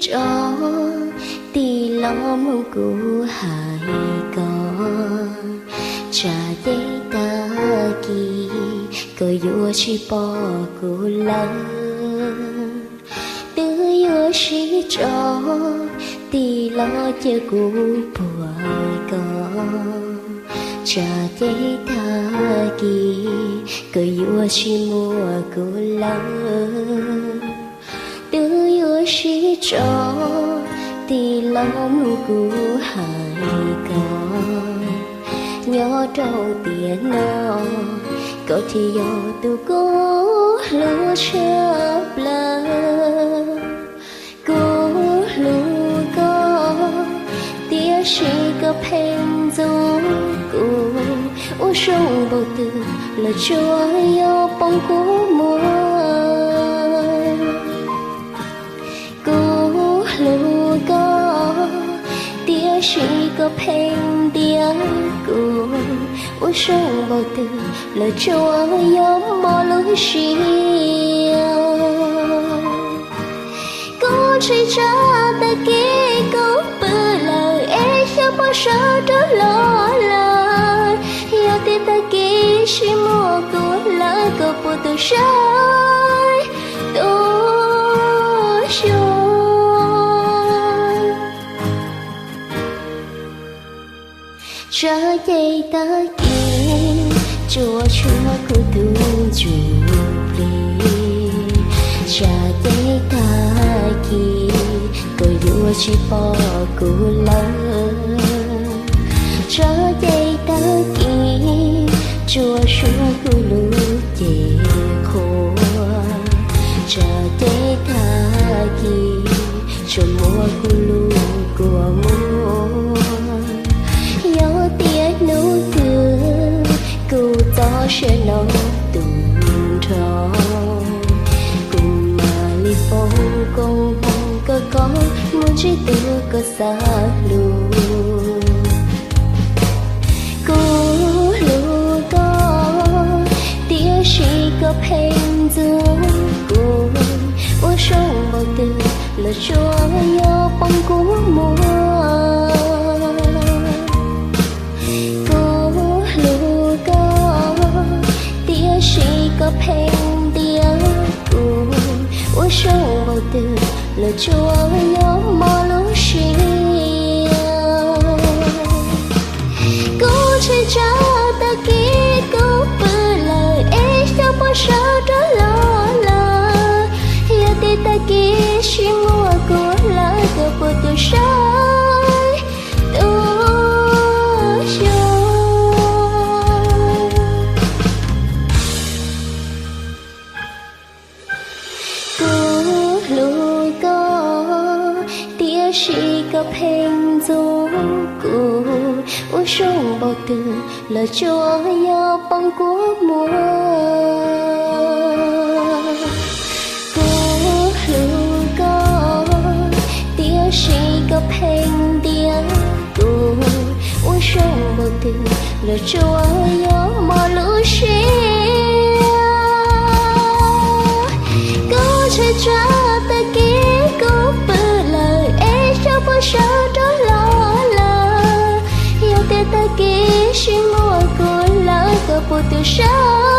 Tso, tig los mloog kuv hais koj, tsam ces tag kis koj yuav tsis pom kuv lawm. Twb yuav sib tso, tig los cia kuv puag koj, tsam ces tag kis koj yuav tsis muaj kuv lawm. Twb yuav sib tso, tig los mloog kuv hais koj, nyob rau tiam no koj thiaj yog tus kuv hlub tshaj plaws. Kuv hlub koj, tiam sis koj pheej ntxub kuv, ua zoo npaum twg los tsuas yog poob kuv muag. Kuv hlub koj, tiam sis koj pheej ntiab kuv, ua zoo npaum twg los tsuas yog mob lub siab. Kuv ntshai tsam tag kis kuv pw lawm es xyov puas sawv rov los lawm. Yog tias tag kis tsis muaj kuv lawm, koj puas tu saib tu xyuas. Tsam ces tag kis tsuas tshuav kuv tus ntsuj plig, tsam ces tag kis koj yuav tsis pom kuv lawm. Tsam ces tag kis tsuas tshuav kuv lub cev qhuav, tsam ces tag kis tsuas muaj kuv lub kua muag. Yog tias hnub twg kuv txoj sia no tu nrho, kuv mam li foom koob hmoov kom koj muaj ntsib tus koj xav hlub. Kuv hlub koj, tiam sis koj pheej ntxub kuv, ua zoo npaum twg los tsuas yog poob kuv muag. Kuv hlub koj, tiam sis koj pheej ntiab kuv, ua zoo npaum twg los tsuas yog mob lub siab. Kuv ntshai tsam tag kis kuv pw lawm es xyov puas sawv rov los lawm. Yog tias tag kis tsis muaj kuv lawm, koj puas tu saib tu xyuas. Kuv hlub koj, tiam sis koj pheej ntxub kuv, ua zoo npaum twg los tsuas yog poob kuv muag. Kuv hlub koj, tiam sis koj pheej ntiab kuv, ua zoo npaum twg los tsuas yog mob lub siab. Kuv ntshai tsam tag kis kuv pw lawm es xyov puas sawv rov los lawm. Yog tias tag kis tsis muaj kuv lawm, koj puas tu saib